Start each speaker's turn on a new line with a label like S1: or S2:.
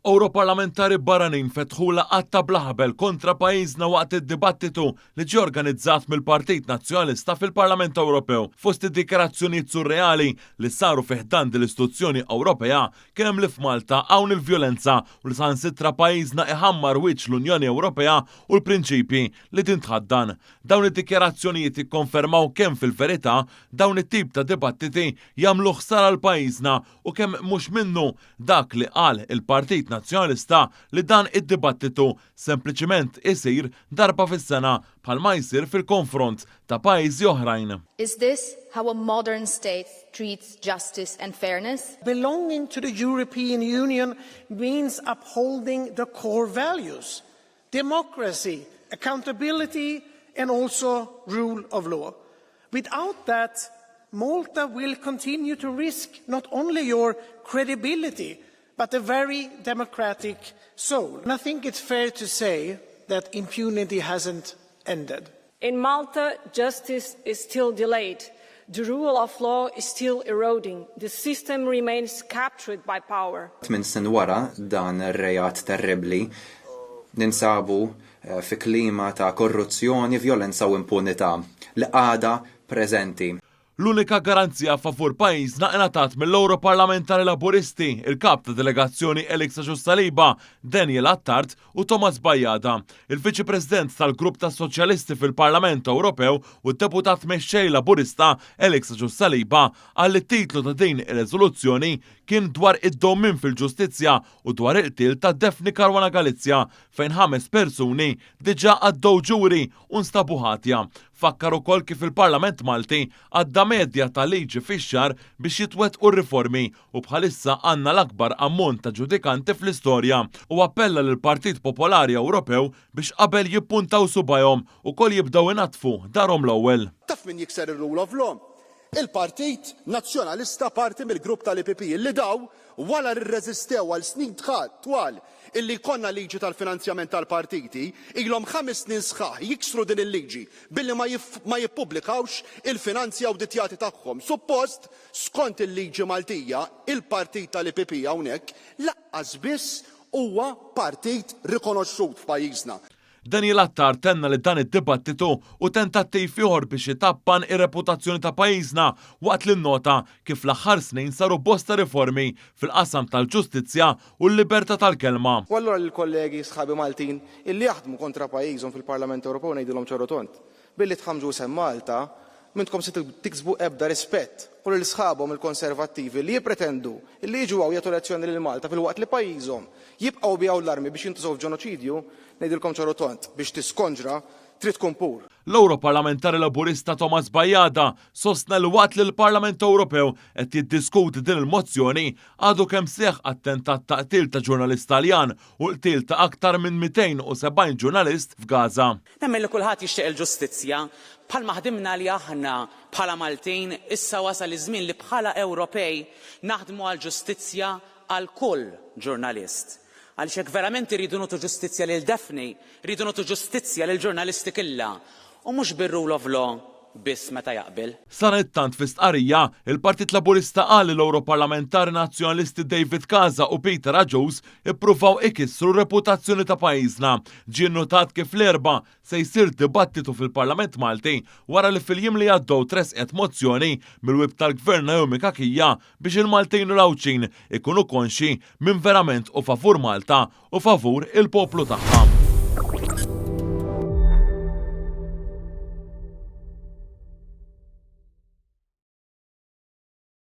S1: Ewroparlamentari barranin fetħulha qatta bla ħabel kontra pajjiżna waqt id-dibattitu li ġie organizzat mill-Partit Nazzjonalista fil-Parlament Ewropew. Fost id-dikjarazzjonijiet surreali li saru fi ħdan din l-istituzzjoni Ewropea kien hemm li f'Malta hawn il-vjolenza u li saħansitra pajjiżna iħammar wiċċ l-Unjoni Ewropea u l-prinċipji li din tħaddan. Dawn id-dikjarazzjonijiet jikkonfermaw kemm fil-verità dawn it-tip ta' dibattiti jagħmlu ħsara 'l pajjiżna u kemm mhux minnu dak li qal il-Partit Nazzjonalista li dan id-dibattitu sempliċiment isir darba fis-sena bħalma jsir fil-konfront ta' pajjiżi oħrajn.
S2: Is this how a modern state treats justice and fairness?
S3: Belonging to the European Union means upholding the core values, democracy, accountability and also rule of law. Without that, Malta will continue to risk not only your credibility, but the very democratic soul. And I think it's fair to say that impunity hasn't ended.
S4: In Malta, justice is still delayed. The rule of law is still eroding. The system remains captured by power.
S5: Tmin snin wara dan ir-reat terribbli, ninsabu fi klima ta' korruzzjoni, vjolenza u impunità li għadha preżenti.
S1: L-unika garanzija favur pajjiżna ingħatat mill-Ewroparlamentari Laburisti, il-Kap ta' Delegazzjoni Alex Agius Saliba, Daniel Attard u Thomas Bajada. Il-Viċi President tal-Grupp tas-Soċjalisti fil-Parlament Ewropew u d-Deputat Mexxej Laburista Alex Agius Saliba qal li t-titlu ta' din ir-reżoluzzjoni kien dwar id-dewmien fil-ġustizzja u dwar il-qtil ta' Daphne Caruana Galizia fejn ħames persuni diġà għaddew ġuri u nstabu ħatja. Fakkar ukoll kif il-Parlament Malti għadda medja ta' liġi fix-xahar biex jitwettqu r-riformi u bħalissa għandna l-akbar ammont ta' ġudikanti fl-istorja u appella lill-Partit Popolari Ewropew biex qabel jippuntaw subgħajhom ukoll jibdew inaddfu darhom l-ewwel.
S6: Taf min jikser ir-rule of law? Il-Partit Nazzjonalista parti mill-grupp tal-EPP li daw wara li rreżistew għal snin twal illi jkollna liġi tal-finanzjament tal-partiti, ilhom ħames snin sħaħ jiksru din il-liġi billi ma ma jippubblikawx il-finanzi awditjati tagħhom. Suppost, skont il-liġi Maltija, il-partit tal-EPP hawnhekk laqqas biss huwa partit rikonoxxut f'pajjiżna.
S1: Daniel Attard tenna li dan id-dibattitu hu tentattiv ieħor biex itappan ir-reputazzjoni ta' pajjiżna waqt li nnota kif fl-aħħar snin saru bosta riformi fil-qasam tal-ġustizzja u l-libertà tal-kelma.
S7: U allura lill-kollegi sħabi Maltin illi jaħdmu kontra pajjiżhom fil-Parlament Ewropew ngħidilhom ċar u tond, billi tħammġu isem Malta, m'intkom se tiksbu ebda rispett u lil sħabhom il-Konservattivi li jippretendu li jiġu hawn jagħtu lezzjoni lil Malta filwaqt li pajjiżhom jibqgħu jbigħu l-armi biex jintużaw f'ġenoċidju, ngħidilkom ċar u tond, biex tiskonġra trid tkun pur.
S1: L-Ewroparlamentari Laburista Thomas Bajada sostna li waqt li l-Parlament Ewropew qed jiddiskuti din il-mozzjoni, għadu kemm seħħ attentat ta' qtil ta' ġurnalist Taljan u l-qtil ta' aktar minn 270 ġurnalist f'Gaza.
S8: Nemmen li kulħadd jixtieq il-ġustizzja. Bħalma ħdimna għaliha aħna bħala Maltin, issa wasal iż-żmien li bħala Ewropej naħdmu għall-ġustizzja għal kull ġurnalist. Għaliex jekk verament irridu nagħtu ġustizzja lil Daphne, irridu nagħtu ġustizzja lill-ġurnalisti killha. U mhux bir-rule of law biss meta jaqbel.
S1: Sadanittant fi stqarrija, il-Partit Laburista qal li l-Ewroparlamentari Nazzjonalisti David Casa u Peter Agius ippruvaw ikissru r-reputazzjoni ta' pajjiżna. Ġie nnutat kif l-Erbgħa se jsir dibattitu fil-Parlament Malti wara li fil-jiem li għaddew tressqet mozzjoni mill-Whip tal-Gvern Naomi Cachia biex il-Maltin u l-Għawdxin ikunu konxji min verament hu favur Malta u favur il-poplu tagħha.